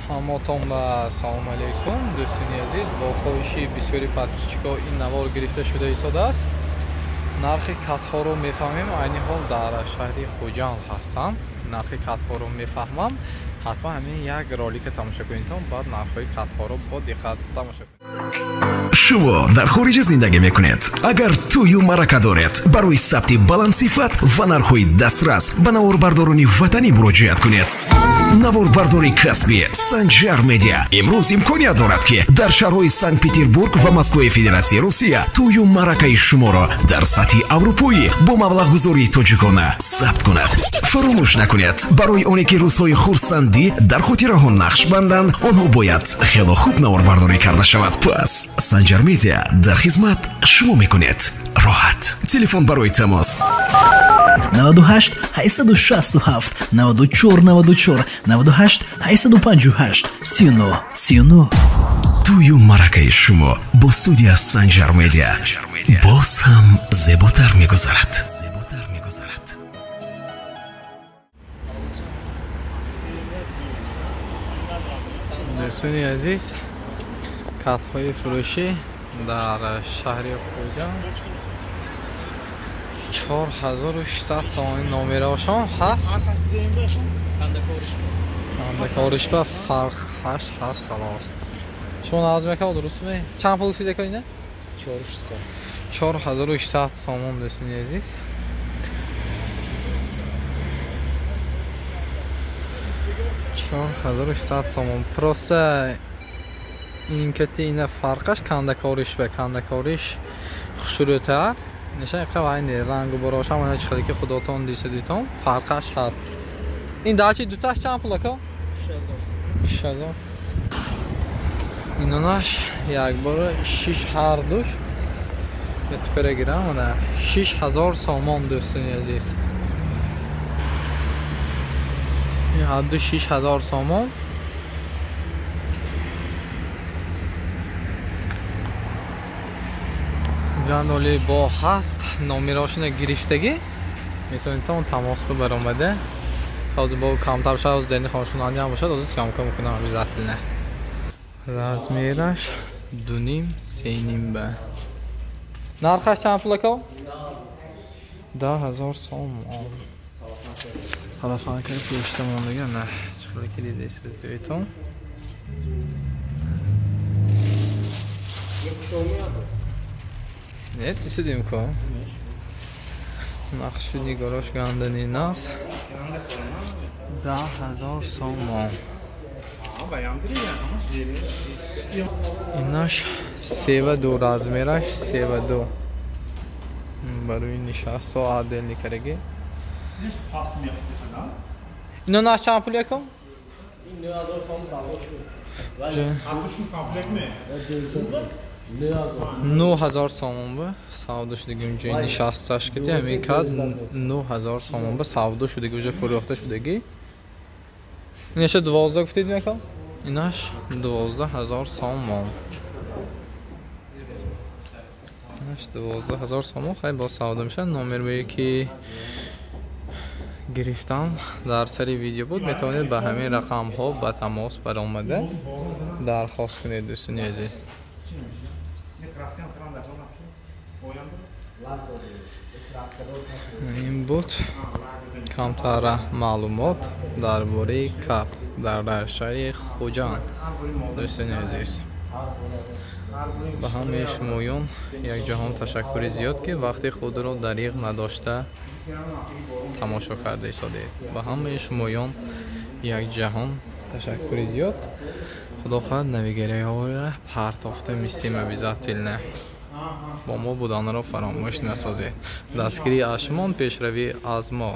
Ҳамотон ба салом алейкум, дӯстони азиз. Бо хоҳиши бисёри подписчикҳо ин навор гирифта шуда истодааст. Нархи катҳоро мефаҳмем. Айни ҳол дар шаҳри Хуҷанд ҳастам. Нархи катҳоро мефаҳмам. Ҳатман ҳамин як ролика тамошо кунедтон, баъд нархҳои катҳоро бо диққат тамошо кунед. Шумо дар хориҷа зиндагӣ мекунед. Агар тӯю маърака доред, барои сабти баландсифат ва нархҳои дастрас ба наворбардорони ватанӣ муроҷиат кунед. Наворбардори касбӣ Санҷар Медиа имрӯз имконият дорад, ки дар шаҳрҳои Санкт-Петербург ва Москваи Федератсияи Русия тӯю маъракаи шуморо дар сатҳи аврупоӣ бо маблағгузории тоҷикона сабт кунад. Фаромӯш накунед, барои оне ки рӯзҳои хурсандӣ дар хотираҳо нақш банданд, онҳо бояд хело хуб наворбардорӣ карда шавад. Пас Санҷар Медиа дар хизмат шумо мекунед. Роҳат. Телефон барои тамос 98 867 94 94 98 858 39 39. Тӯю маъракаи шумо бо студия Санҷар Медиа боз ҳам зеботар мегузарад. Дӯстони азиз, катҳои фурӯшӣ дар шаҳри Хуҷанд 4600 сомонӣ номерошон ҳаст. Кандакоришба фарқ ҳашт ҳаст, халос. Шумо нағз мекав, дуруст ме? Чанд пул фида кунед? 4600 сомон, дӯстони азиз. 4600 сомон. Просто ин кати ина фарқаш кандакоришба, кандакориш хушрӯтар. Нишон иқа вайни рангу борошам ана чихеле ки худотон дисадитон фарқаш ҳаст. Ин дачи дуташ чанд пул ака? 6000. Инонаш якбора 6 ҳар душ тупера гирам, ана 6000 сомон, дӯстони азиз. Ин ҳар ду 6000 сомон. Ҷандоли бо ҳаст, номерошона гирифтагӣ метавонед тамос баромада. Ҳозир бо камтар шавад, ҳозир дени хонашунандӣ ҳам бошад, ҳозир съёмка мекунам обязательно. Размераш 2.5 3.5 ба. Нархаш чанд пул ака? 10000 сомон. Ҳалафанкаи пешта мондага, на чиқила ки дидед. Нет, дисидим ко. Нақшу нигорош гандани нас. 10000 сомон. Инаш 3.2 размераш 3.2. Барои нишасту отдельный караги. Ино наш чанд пул якум? 9000 сом савдо шуд. 9000 сомон ба савдо шудагӣ, унҷо нишасташ кати ҳамин кад 9000 сомон ба савдо шудагӣ, уже фурӯхта шудагӣ. Инаша 12 гуфтед мекам? Инаш 12000 сомон. Инаш 12000 сомон, хай бо савдо мешавад. Номерое ки гирифтам дар сари видео буд, метавонед ба ҳамин рақамҳо ба тамос баромада дархост кунед, дӯстони азиз. Ин буд камтара маълумот дар бораи кат дар шаҳри Хуҷанд, дӯстони азиз. Ба ҳамаи шумоён якҷаҳон ташаккури зиёд, ки вақти худро дариғ надошта тамошо карда истодед. Ба ҳамаи шумоён якҷаҳон ташаккури зиёд. Худо хоҳад навигариҳоро партофта мистем обязательно. Бо мо буданро фаромӯш насозед. Дастгирӣ аз шумо, пешравӣ аз мо.